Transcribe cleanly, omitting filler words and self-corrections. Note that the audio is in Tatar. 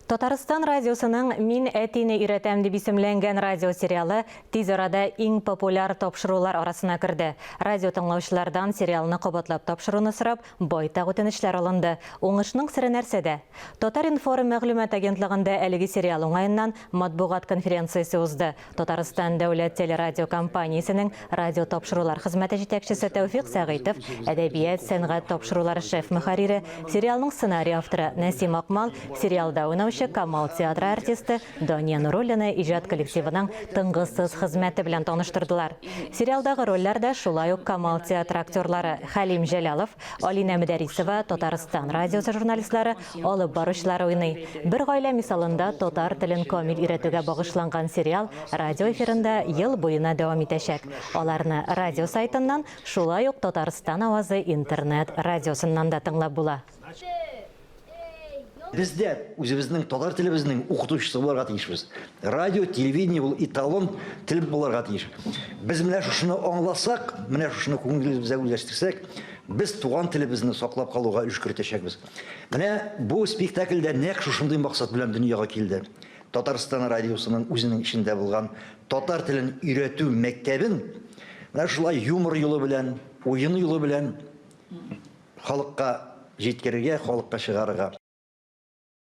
Татарстан радиосының Мин әтине өйрәтәм дип исемләнгән радио сериалы тиз арада иң популяр тапшырулар арасына керде. Радио тыңлаучылардан сериалны кабатлап тапшыруны сорап, байтак үтенечләр алынды. Уңышның сере нәрсәдә? Татар-информ мәгълүмат агентлыгында әлеге сериал уңаеннан матбугат конференциясе узды. Татарстан дәүләт телерадиокомпаниясенең радиотапшырулар хезмәте җитәкчесе Тәүфикъ Сәгыйтов, әдәбият, сәнгать тапшырулары шеф-мөхәррире, сериалның сценарий авторы Нәсим Акмал, сериалда уйнаучы Камал театры артисты Дания Нуруллина иҗат коллективының тынгысыз хезмәте белән таныштырдылар. Сериалдагы рольләрдә шулай ук Камал театры актерлары Хәлим Җәлалов, Алинә Мөдәрисова, Татарстан радиосы журналистлары, алып баручылар уйный. Бер гаилә мисалында татар телен камил өйрәтүгә багышланган сериал радио эфирында ел буена дәвам итәчәк. Аларны радио сайтыннан, шулай ук Татарстан авазы интернет радиосыннан да тыңлап була. Без дә үзебезнең татар телебезнең укытучысы булырга тиешбез. Радио, телевидение ул эталон тел булырга тиеш. Без менә шушыны аңласак, менә шушыны күңелебездә үзләштерсәк, без туган телебезне саклап калуга өлеш кертәчәкбез. Менә бу спектакль дә нәкъ шушындый максат белән дөньяга килде. Татарстан радиосының үзенең эчендә булган татар телен өйрәтү мәктәбен менә шулай юмор юлы белән, уен юлы белән халыкка җиткерергә, халыкка чыгарырга.